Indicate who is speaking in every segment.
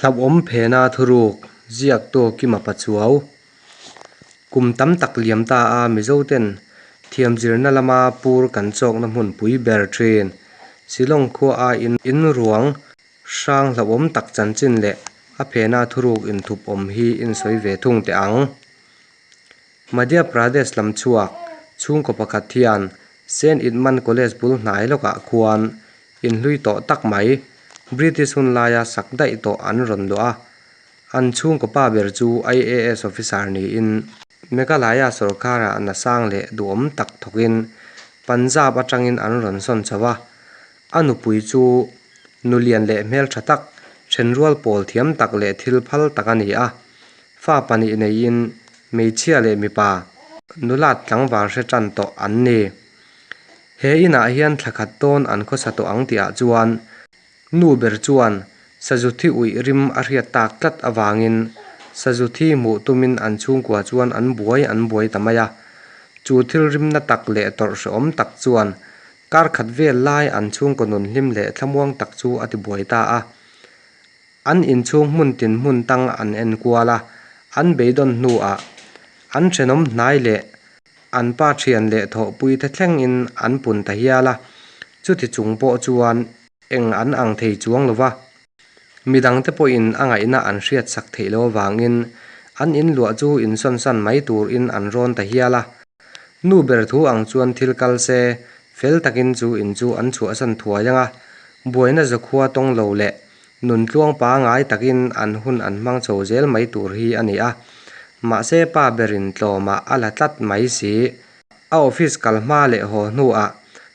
Speaker 1: Hlauhawm phena thuruk ziaktu Kima Pachuau. Kum tam tak liam ta a Mizoten thiam zirna lama pur kan chawkna hmunpui ber thin Shillong khua a in ruang hrang hlauhawm tak chanchin leh a phena thuruk inthup awm hi in sawi ve thung teh ang. Madhya Pradesh lam chhuak chhungkaw pakhat hian Saint Edmund College bul hnai lawkah khuan inhlui tawh tak mai British hun laia sak daih tawh an rawn luah a, an chhungkaw pa ber chu IAS officer niin Meghalaya sawrkharah hna sang leh duhawm tak thawkin Punjab atangin an rawn sawn chho a, a nupui chu nu lian leh hmeltha tak, thenrual pawl thiam tak leh thil phal tak a ni a. Fa pahnih neiin hmeichhia leh mipa nulat tlangval hre tan tawh an ni. He inah hian thla khat dawn an khawsa tawh ang tihah chuan nu ber chuan sazu thi uih rim a hriat tak tlat avangin sazu thi hmuh tumin an chhungkua chuan an buai an buai ta mai a. Chu thil rimna tak leh tawrh hrehawm tak chuan kar khat vel lai an chhungkaw nun hlim leh thlamuang tak chu a tibuai ta a. An inchhung hmun tin hmun tang an en kual a, an beidawn hnuah an thenawm hnai leh an pa thian leh thawhpui te thlengin an pun ta hial a, chuti chung pawh chuan eng an ang thei chuang lo va. Midangte pawhin a ngaihna an hriat sak theih lo avangin an inluah chu insawnsan mai turin an rawn ta hial a. Nu ber thu ang chuan thil kal se, fel takin chu in chu an chhuahsan thuai ang a, buaina zakhua tawng lo leh Nun tluang pangai takin an hun an hmang chho zel mai tur hi a ni a, mahse pa berin tlawmah a la tlat mai si. A office kal hma leh haw hnuah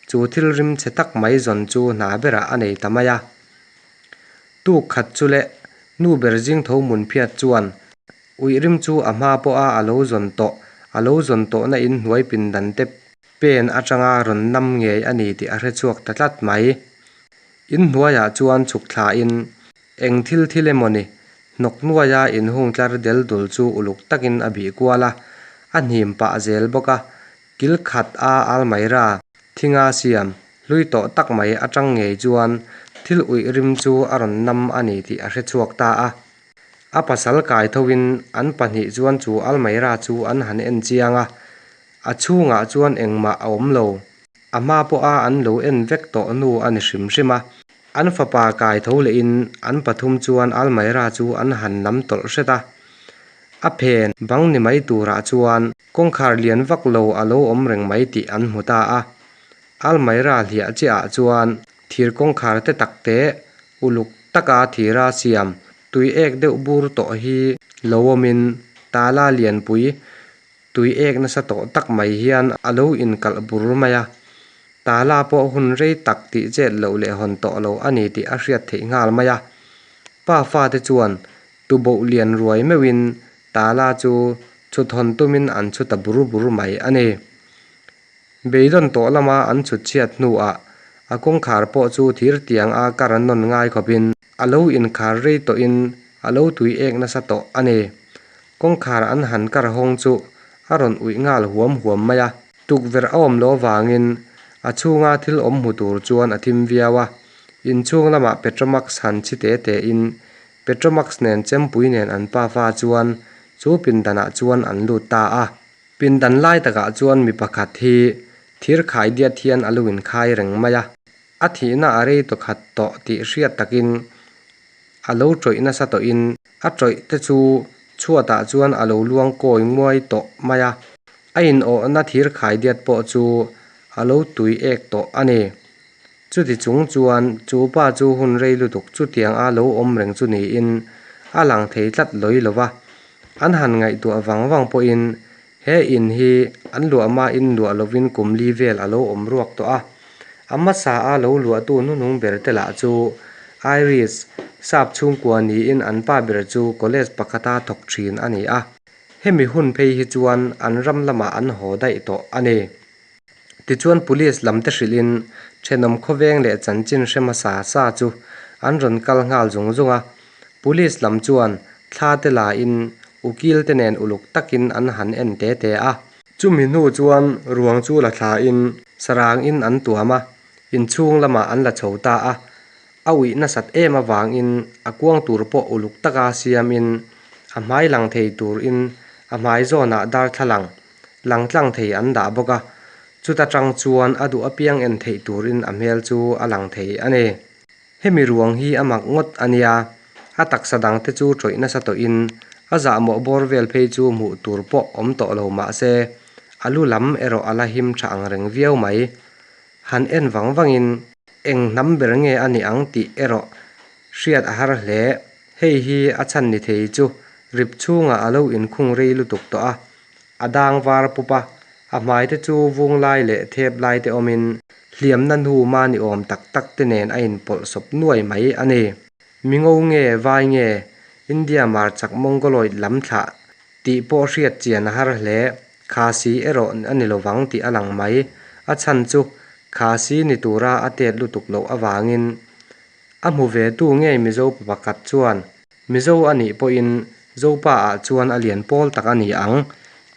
Speaker 1: chu thil rim chhe tak mai zawn chu hna berah a nei ta mai a. Tuk khat chu leh nu ber zing tho mun phiat chuan uih rim chu a hma pawha a lo zawn tawh a lo zawn tawhna in hnuai pindan te pen atanga rawn nam ngei a ni tih a hre chhuak ta tlat mai. In hnuaiah chuan chhuk thlain eng thil thil emaw ni hnawk nuaia inhung tlar del dul chu uluk takin a bih kual a, a hnim pah zel bawk a, kil khat a almaira thinga siam hlui tawh tak mai atang ngei chuan thil uih rim chu a rawn nam a ni tih a hre chhuak ta a. A pasal kai thoin an pahnih chuan chu almaira chu an han en chiang a, a chhungah chuan engmah a awm lo. A hma pawha an lo en vek tawh nu a ni hrim hrim a. An fapa kai tho lehin an pathum chuan almaira chu an han nam tawlh hret a. A phen bang ni mai turah chuan kawngkhar lian vak lo a lo awm reng mai tih an hmu ta a. Almaira hliah chiahah chuan thir kawngkhar te tak te uluk taka thira siam tui ek deuh bur tawh hi lo awmin tala lianpui Tui ek nasa tawh tak mai hian a lo inkalh bur mai a, tala pawh hun rei tak tih chet loh leh hawn tawh lo a ni tih a hriat theih nghal mai a. Pa fate chuan tuboh lian ruai meuhin tala chu chhut hawn tumin an chhu ta bur bur mai a ni. Beidawn tawh lama an chhut chhiat hnuah a kawngkhar pawh chu thir tiang a kar an nawn ngai khawpin a lo inkhar rei tawhin a lo tui ek nasa tawh a ni. Kawngkhar an han kar hawng chu a rawn uih nghal huam huam mai a, tukverh a awm loh avangin a chhunga thil awm hmu tur chuan a thim viau a. Inchhung lamah Petromax han chhi te te in Petromax nen chempui nen an pafa chuan chu pindanah chuan an lut ta a. Pindan lai takah chuan mi pakhat hi thir khai diat hian a lo inkhai reng mai a, a thihna a rei tawh khat tawh tih hriat takin a lo tawih nasa tawhin a tawih te chu chhuatah chuan a lo luang kawi nguai tawh mai a, a inawhna thir khai diat pawh chu a lo tui ek tawh a ni. Chuti chung chuan chu pa chu hun rei lutuk chutiang a lo awm reng chu niin a lang thei tlat lawi lo va, an han ngaihtuah vang vang pawhin he in hi an luah mahin luah lovin kum li vel a lo awm ruak tawh a. A hmasa a lo luahtu hnuhnung ber te lah chu Irish sap chhungkua niin an pa ber chu college pakhata thawk thin a ni a, hemi hun phei hi chuan an ram lamah an haw daih tawh a ni. Tichuan Police lam te hrilhin thenawm khawveng leh chanchin hre hmasa sa chu an rawn kal nghal zung zung a. Police lam chuan thla te la in ukil te nen uluk takin an han en te te a. Chumi hnu chuan ruang chu la thla in sarang in an tuam a, inchhung lamah an la chho ta a. A uih nasat em avangin a kuang tur pawh uluk taka siamin a hmai lang thei turin a hmai zawnah darthlalang lang tlang thei an dah bawk a, chuta tang chuan a duh apiang en theih turin a hmel chu a lang thei a ni. Hemi ruang hi a mak ngawt a nia, a taksa dang te chu tawih nasa tawhin a zahmawh bawr vel phei chu hmuh tur pawh awm tawh lo mah se a lu lam erawh a la him tha ang reng viau mai. Han en vang vangin eng hnam ber nge a nih ang tih erawh hriat a har hle. Hei hi a chhan ni thei chu rip chhungah a lo inkhung rei lutuk tawh a, a dang var pup a, a hmai te chu vung lai leh thep lai te awmin hliamna hnu ma ni awm tak tak te nen a inpawlh sawp nuai mai a ni. Mingo nge vai nge India marchak Mongoloid lam thlah tih pawh hriat chian a har hle. Khasi erawh a ni lovang tih a lang mai. A chhan chu Khasi ni tura a tet lutuk loh avangin a hmu ve tu ngei Mizo pa pakhat chuan Mizo a nih pawhin Zopa ah chuan a lian pawl tak a ni ang,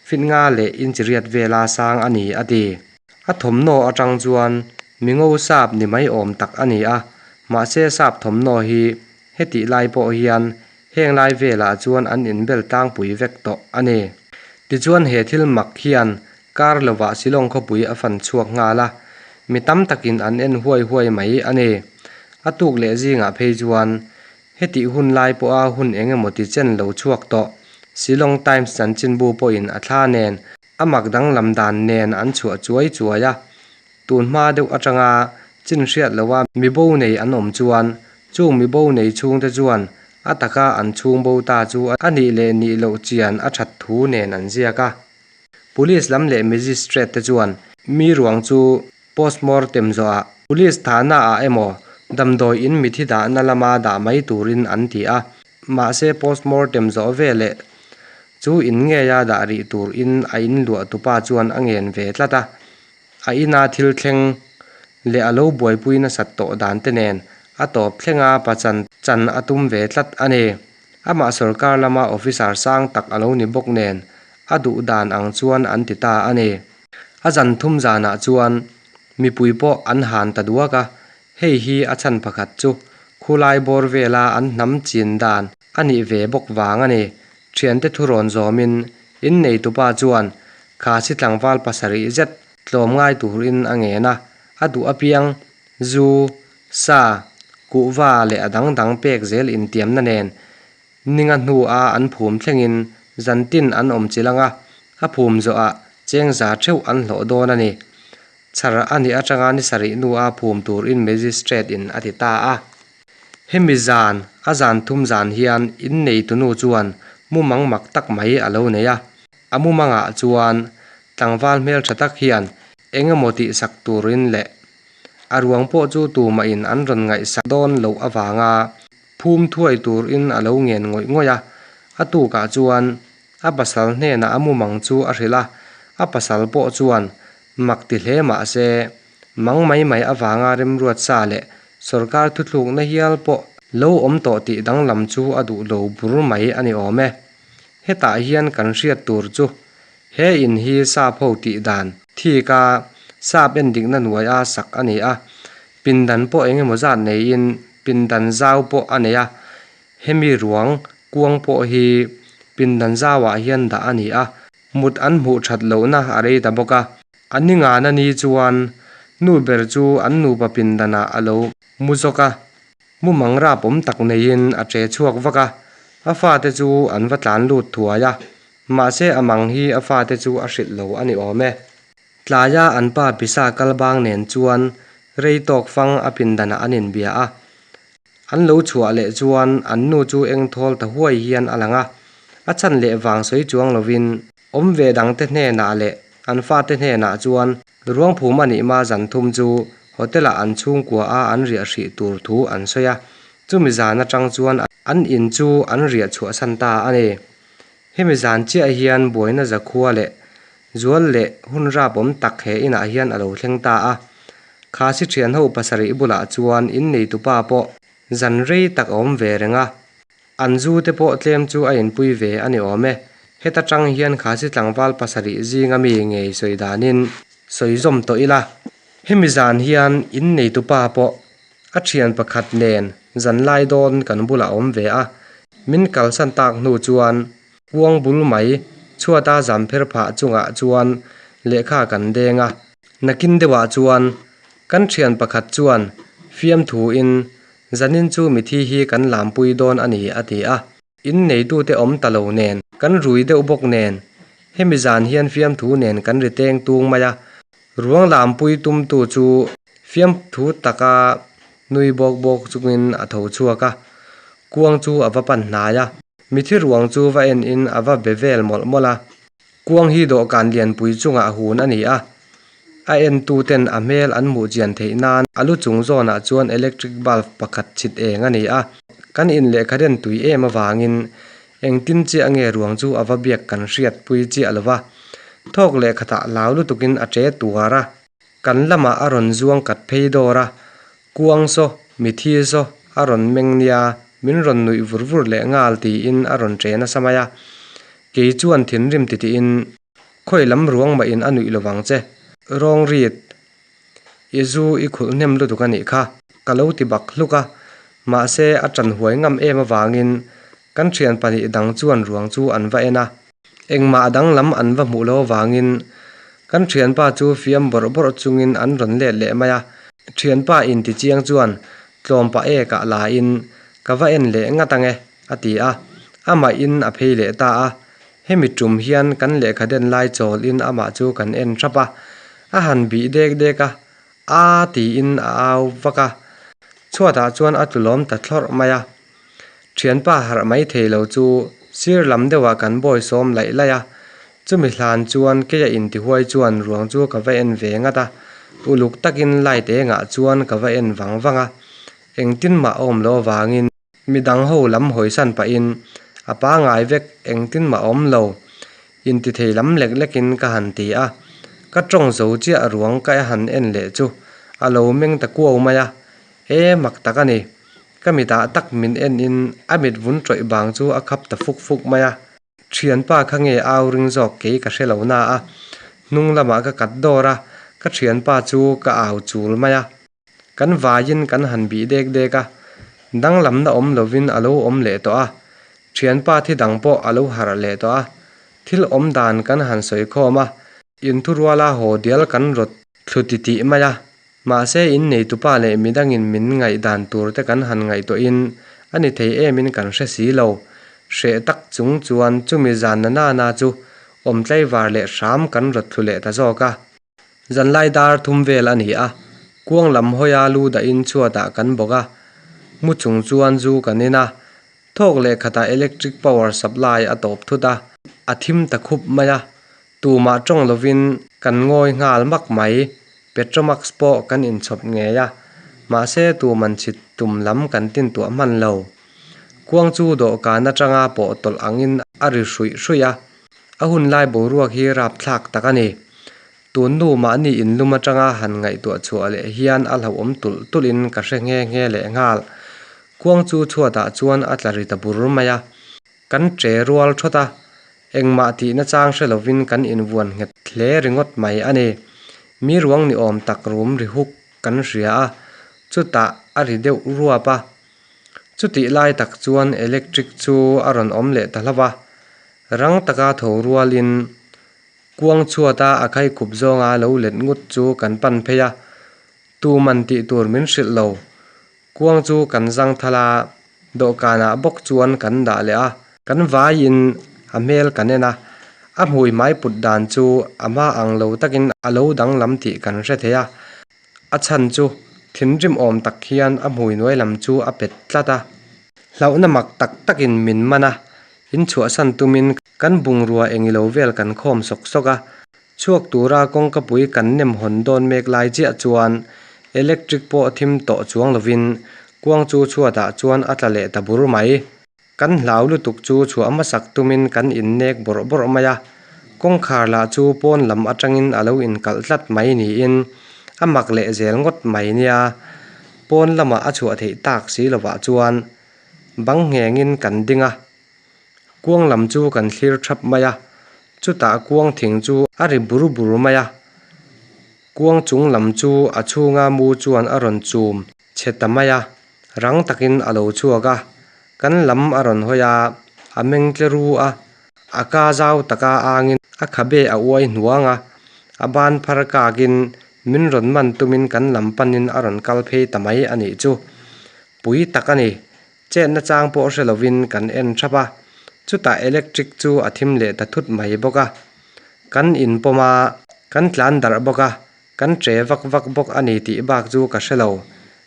Speaker 1: fit nga leh inch riat vela sang a ni a ti. A thawmhnaw atang chuan mingo sap ni mai awm tak a ni a, mahse sap thawmhnaw hi hetih lai pawh hian heng lai velah chuan an inbel tlangpui vek tawh a ni. Tichuan he thil mak hian kar lovah Shillong khawpui a fan chhuak nghal a, mi tam takin an en huai huai mai a ni. A tuk leh zingah phei chuan Hetih hun lai pawha hun eng emaw ti chen lo chhuak tawh Shillong Times chanchinbu pawhin a thla nen a mak danglam dan nen an chhuah chuai chuai a. Tun hma deuh atanga chin hriat loha mibo nei an awm chuan chung mibo nei chhungte chuan a taka an chhung bo ta chu a nih leh nih loh chian a that thu nen an ziak a. Police lam leh Magistrate te chuan mi ruang chu Postmortem zawhah Police thahna ah emaw damdawi in mithi dahna lama dah mai turin an ti a, mahse postmortem zawh veleh chu in ngeia dah rih tur in a in luah tupa chuan a ngen ve tlat a, a ina thil thleng leh a lo buaipui nasat tawh dan te nen a tawp thlenga pachan chan a tum ve tlat a ni. Amah sorkar lama officer sang tak a lo ni bawk nen a duh dan ang chuan an ti ta a ni. A zan thum zanah chuan mipui pawh an han ta duak a, hei hi a chhan pakhat chu khulai bawr vela an hnam chin dan a nih ve bawk vang a ni. Thiante thu rawn zawmin inneitupa chuan Khasi tlangval pasarih zet tlawm ngai turin a ngen a, a duh apiang zu, sa, kuhva leh a dang dang pek zel intiamna nen Ninga hnua an phum thlengin zantin an awm chilh ang a, a phum zawhah cheng za theuh an hlawh dawn a ni. Chhar a nih atanga ni sarih hnua phum turin Magistrate in a ti ta a. Hemi zan, a zan thum zan hian inneitunu chuan mumang mak tak mai a lo nei a. A mumangah chuan tlangval hmeltha tak hian eng emaw tihsak turin leh a ruang pawh chu tumahin an rawn ngaihsak dawn loh avanga Phum thuai turin a lo ngen ngawih ngawih a, a tukah chuan a pasal hnenah a mumang chu a hrilh a, a pasal pawh chuan mak ti hle mah se, mang mai mai avanga remruat sa leh sorkar thuthlukna hial pawh lo awm tawh tih danglam chu a duh lo bur mai a ni awm e. Hetah hian kan hriat tur chu he in hi sap ho tih dan thik a sap endikna hnuaia sak a ni a, Pindan pawh eng emaw zat neiin pindan zau pawh a nei a, hemi ruang kuang pawh hi pindan zauah hian dah a ni a, mut an hmuh that lohna a rei ta bawk a. A ni ngana ni chuan nu ber chu an nupa pindanah a lo mu zawk a, mumang rapawm tak neiin a che chhuak vak a, a fate chu an va tlan lut thuai a, mahse a mang hi a fate chu a hrilh lo a ni awm e. Tlaia an pa pisa kal bang nen chuan rei tawk fang a pindanah an inbia a. An lo chhuah leh chuan an nu chu eng thawl ta huai hian a lang a. A chhan leh vang sawi chuang lovin awm ve dangte hnenah leh an fate hnenah chuan ruangphum a nih ma zan thum chu hotel-ah an chhungkua a an riah hrih tur thu an sawi a. Chumi zan atang chuan an in chu an riah chhuahsan ta a ni. Hemi zan chiah hian buaina zakhua leh zual leh hun rapawm tak he inah hian a lo thleng ta a. Khasi thianho pasarih bulah chuan inneitupa pawh zan rei tak a awm ve reng a. An zu te pawh tlem chu a inpui ve a ni awm e. Heta tang hian Khasi tlangval pasarih zinga mi ngei sawi danin sawi zawm tawh ila. Hemi zan hian inneitupa pawh. A thian pakhat nen zanlai dawn kan bulah a awm ve a, min kalsan tak hnu chuan kuang bul mai chhuata zam pher phah chungah chuan lehkha kan deng a. Nakin deuhah chuan kan thian pakhat chuan fiamthuin zanin chu mithi hi kan lampui dawn a ni a ti a. In neitute awm ta lo nen, kan rui deuh bawk nen, hemi zan hian fiamthu nen kan ri teng tung mai a. Ruang lampui tumtu chu fiamthu taka nui bawk bawk chungin a tho chhuak a, kuang chu a va pan hnai a. Mithi ruang chu va en in a va be vel mawlh mawlh a. Kuang hi dawhkan lianpui chungah hun a ni a, a entuten a hmel an hmuh chian theih nan a lu chung zawnah chuan electric bulb pakhat chhit eng a ni a. Kan in lehkha den tui em avangin engtin chiah nge ruang chu a va biak kan hriatpui chiah lo va, thawk lehkhatah hlau lutukin a che tuar a. Kan lamah a rawn zuang kat phei dawr a, kuang saw, mithi saw a rawn meng nia, min rawn nuih vur vur leh nghal tiin a rawn che nasa mai a. Kei chuan thinrim titiin, Khawi lam ruang mah in a nuih lo vang che, rawng rit, i zu i khulh hnem lutuk a nih kha, ka lo ti bak hluk a, mahse a ṭan huai ngam em avangin kan ṭhian pahnih dang chuan ruang chu an va en a. Engmah danglam an va hmuh lo avangin kan thianpa chu fiam bawrh bawrh chungin an rawn let leh mai a. Thianpa inti chiang chuan tlawmpa ekah lain ka va en leh ngat ange a ti a, amah in a phei leh ta a. Hemi tum hian kan lehkha den lai chawl in amah chu kan en thap a, a han bih dek dek a, Aa tiin a au vak a, chhuatah chuan a tlu lawm ta thlawrh mai a. Thianpa harh mai thei lo chu sir lam deuhah kan bawi sawm laih laih a, chumi hlan chuan keia intihuai chuan ruang chu ka va en ve ngat a, uluk takin light engah chuan ka va en vang vang a, engtin mah a awm loh avangin midang ho lam hawisan pahin a pangai vek engtin mah a awm lo Intithei lam lek lekin ka han ti a, ka tawng zo chiah ruang ka han en leh chu a lo meng ta kuau mai a, e mak tak a ni. Ka mitah tak min en in a mit vun tawih bang chu a khap ta fuk fuk mai a. Thianpa kha nge au ring zawk kei ka hre lo na a, hnung lamah ka kat dawr a, ka thianpa chu ka au chul mai a. Kan vaiin kan han bih dek dek a, danglamna awm lovin a lo awm leh tawh a, thianpa thi dang pawh a lo harh leh tawh a, thil awm dan kan han sawi khawm a, inthuruala haw dial kan rawt thlu ti tih mai a, mahse in neitupa leh midangin min ngaihdan tur te kan han ngaihtuahin a ni thei emin kan hre si lo, hreh tak chung chuan chumi zan na nana chu awm tlaivar leh hram kan rawt thlu leh ta zawk a. Zanlai dar thum vel a ni a, kuang lam hawia lu dahin chhuatah kan bawk a, mu chung chuan zu kan en a, thawk leh khatah electric power supply a tawp thut a, a thim ta khup mai a, tumah tawng lovin kan ngawi nghal mak mai, Petromax pawh kan inchhawp ngei a, mahse tuman chhit tum lam kan tintuah hman lo. Kuang chu dawhkan atanga pawh tawlh angin a ri hruih hruih a. A hun lai boruak hi rapthlak tak a ni. Tun nu mahni inlum atanga han ngaihtuah chhuah leh hian a hlauhawm tulh tulhin ka hre nghe nghe leh nghal. Kuang chu chhuatah chuan a tla ri ta bur mai a. Kan che rual thawt a, engmah tihna chang hre lovin kan invuan nghet hle ringawt mai a ni. Mi ruang ni awm tak rum ri huk kan hria a, chutah a ri deuh ruap a. Chutih lai tak chuan electric chu a rawn awm leh ta hlauh a, rang taka tho rualin kuang chhuata a khaikhup zawnga lo let ngut chu kan pan phei a, tuman tih tur min hrilh lo. Kuang chu kan zang thal a, dawhkanah bawk chuan kan dah leh a. Kan vaiin a hmel kan en a, a hmui hmai put dan chu a hma ang lo takin a lo danglam tih kan hre thei a. A chhan chu thinrim awm tak hian a hmui hnuai lam chu a pet tlat a. Hlauhna mak tak takin min man a, in chhuahsan tumin kan bungrua engilo vel kan khawm sawk sawk a. Chhuak tura kawngkapui kan nem hawn dawn mek lai chiah chuan electric pawh thim tawh chuang lovin kuang chu chhuatah chuan a tla leh ta bur mai. Kan hlau lutuk chu chhuah hmasak tumin kan innek bawrh bawrh mai a, kawngkhar lah chu pawn lam atangin a lo inkalh tlat mai niin a mak leh zel ngawt mai nia. Pawn lamah a chhuah theih tak si lovah chuan bang nghengin kan ding a, kuang lam chu kan thlir thap mai a, chutah kuang thing chu a ri bur bur mai a, kuang chung lam chu a chhunga mu chuan a rawn chum. che ta mai a, rang takin a lo chhuak a, kan lam a rawn hawi a, a meng tle ru a, a ka zau taka angin a khabe a uai hnuang a, a ban phar kakin min rawn man tumin kan lam panin a rawn kal phei ta mai a nih chu. Pui tak a ni. Chetna chang pawh hre lovin kan en thap a, chutah electric chu a thim leh ta thut mai bawk a. Kan inpawm a, kan tlan darh bawk a, Kan che vak vak bawk a ni tih bak chu ka hre lo.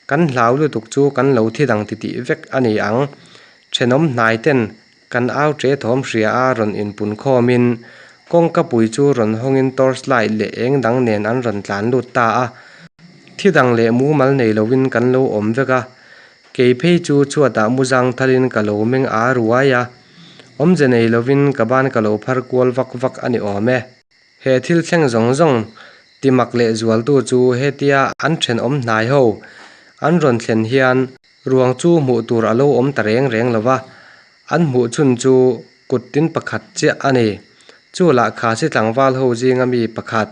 Speaker 1: Kan hlau lutuk chu kan lo thi dang titih vek a ni ang. Thenawm hnai ten kan au che thawm hria a rawn inpun khawmin kawngka pui chu rawn hawngin torch light leh eng dang nen an rawn tlan lut ta a. Thi dang leh mumal nei lovin kan lo awm vek a. Kei phei chu chhuatah mu zang thalin ka lo meng a ruai a. Awmze nei lovin ka ban ka lo phar kual vak vak a ni awm e. He thil thleng zawng zawng ti mak leh zualtu chu hetia an thenawm hnai ho an rawn thlen hian ruang chu hmuh tur a lo awm ta reng reng lo va, an hmuh chhun chu kut tin pakhat chiah a ni. Chu lah Khasi tlangval ho zinga mi pakhat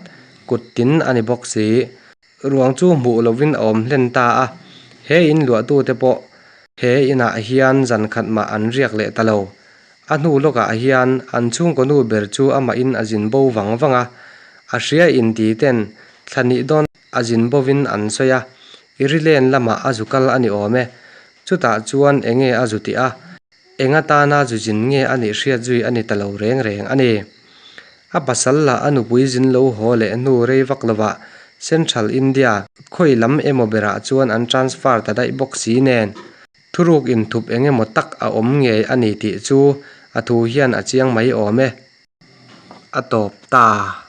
Speaker 1: kut tin a ni bawk si. Ruang chu hmuh lovin a awm hlen ta a, he in luahtute pawh he inah hian zan khat mah an riak leh ta lo. A hnu lawkah hian an chhungkaw nu ber chu amahin a zin bo vang vang a, a hria inti ten thla nih dawn a zin bovin an sawi a, i ri len lamah a zu kal a ni awm e. Chutah chuan enge a zu tih a, eng atana zu zin nge a nih hriat zui a ni ta lo reng reng a ni. A pasal lah a nupui zin lo haw leh hnu rei vak lovah Central India khawi lam emaw berah chuan an transfer ta daih bawk si nen thuruk inthup eng emaw tak a awm ngei a ni tih chu a thu hian a chiang mai awm e. A tawp ta.